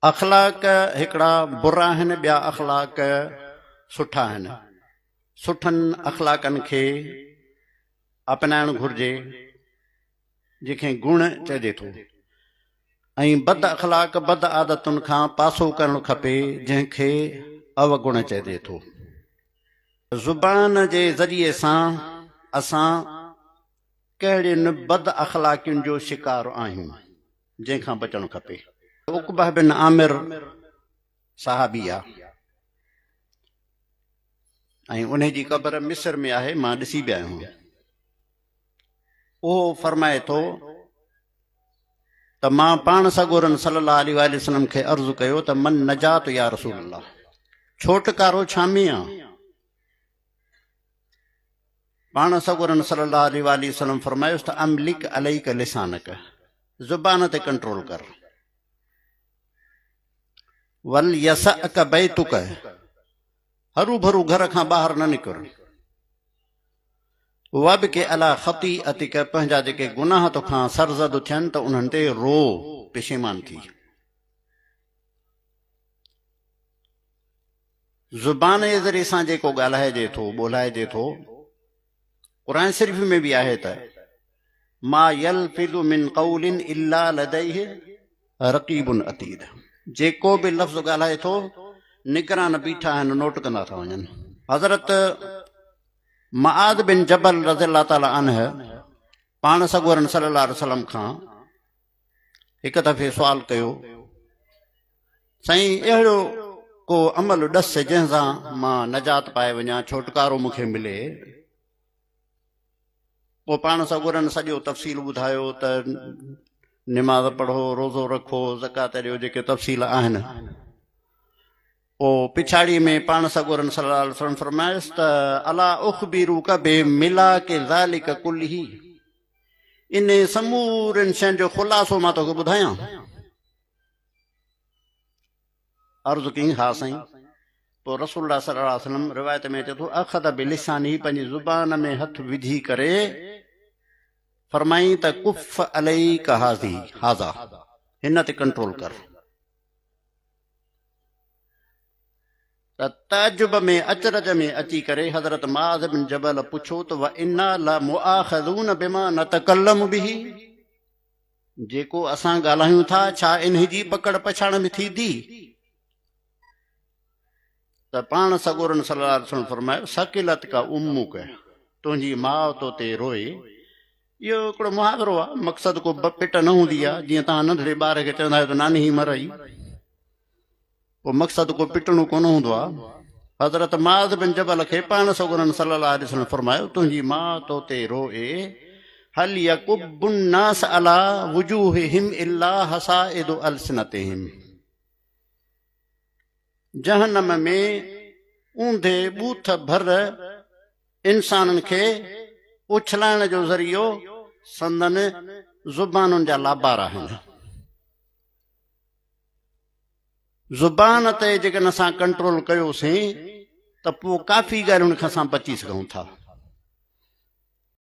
اخلاق هڪڙا برا آهن ٻيا اخلاق سٺا آهن. سٺن اخلاقن کي اپنائڻ گهرجي جنهن کي گڻ چئجي ٿو ۽ بد اخلاق بد عادتن کان پاسو ڪرڻ کپي جنهن کي اوگڻ چئجي ٿو. زبان جي ذريعي سان اسان ڪهڙين بد اخلاقين جو شڪار آهيون جنهن کان بچڻ کپي. عقبه بن عامر صحابي آ ۽ انهي جي قبر مصر ۾ آهي مان ڏسي به آيو آهيان. اهو فرمائي ٿو ته مان پاڻ سڳورن صلي الله عليه واٰله وسلم کي عرض ڪيو ته من نجات يا رسول الله ڇوٽڪارو ڇا ۾ آ؟ پاڻ سڳورن صلي الله عليه واٰله وسلم فرمايس ته املڪ عليڪ لسانڪ زبان تي ڪنٽرول ڪر. وليسعک بيتک هروڀرو گهر کان ٻاهر نه نڪر. وابڪ علي خطيئتک پنهنجا جيڪي گناهه توکان سرزد ٿين ته انهن تي رو، پشيمان ٿي. زبان جي ذريعي سان جيڪو ڳالهائجي ٿو، ٻولهائجي ٿو، قرآن شريف ۾ به آهي ته ما يلفظ من قول الا لديه رقيب عتيد جيڪو به لفظ ڳالهائي ٿو نگران بيٺا آهن نوٽ ڪندا ٿا وڃن. حضرت معاذ بن جبل رضي الله تعالٰي عنه پاڻ سڳورن صلي الله عليه وسلم کان هڪ دفعي سوال ڪيو، سائين اهڙو ڪو عمل ڏس جنهن سان مان نجات پائي وڃان، ڇوٽڪارو مون کي ملي. پوء پاڻ سڳورن سڄو تفصيل ٻڌايو ته نماز پڙهو، روزو رکو، زڪوات ڏيو، جيڪي تفصيل آهن. پوء پڇاڙيء ۾ پاڻ سڳورن صلي الله عليه وسلم فرمايس ته الا اخبرک بملاک ذلک کله انهي سمورين شين جو خلاصو مان توکي ٻڌايان؟ عرض ڪيائين، ها سائين. پوء رسول الله صلي الله عليه وسلم روايت ۾ اچي ٿو، اخذ بلسانه پنهنجي زبان ۾ هٿ وجهي ڪري فرمائين ته ڪف عليک هذه هذا هن تي ڪنٽرول ڪر. ته تعجب ۾ اچرج ۾ اچي ڪري حضرت معاذ بن جبل پڇيو ته وانا لمؤاخذون بما نتڪلم به جيڪو اسان ڳالهايون ٿا ڇا انهي جي پڪڙ پڇاڻ به ٿيندي؟ ته پاڻ سڳورن صلي الله عليه وسلم فرمايو ثقلتک امک تنهنجي ماء تو تي روئي. اهو هڪڙو محاورو آهي مقصد ڪو پٽ نه هوندي آهي جيئن توهان ننڍڙي ٻار کي چوندا آهيو ته ناني هي مرئي پوء مقصد ڪو پٽڻو ڪونه هوندو آ. حضرت معاذ بن جبل کي پاڻ سڳورن صلي الله عليه وسلم فرمايو، تنهنجي ماء تو تي روئي، هل يڪب الناس علي وجوههم الا حصائد السنتهم جهنم ۾ اونڌي ٻوٿ ڀر انسانن کي اڇلائڻ جو ذريعو سندن زبانن جا لابارا آهن. زبان تي جيڪڏهن اسان ڪنٽرول ڪيوسين ته پوء ڪافي ڳالهين کان اسان بچي سگهون ٿا.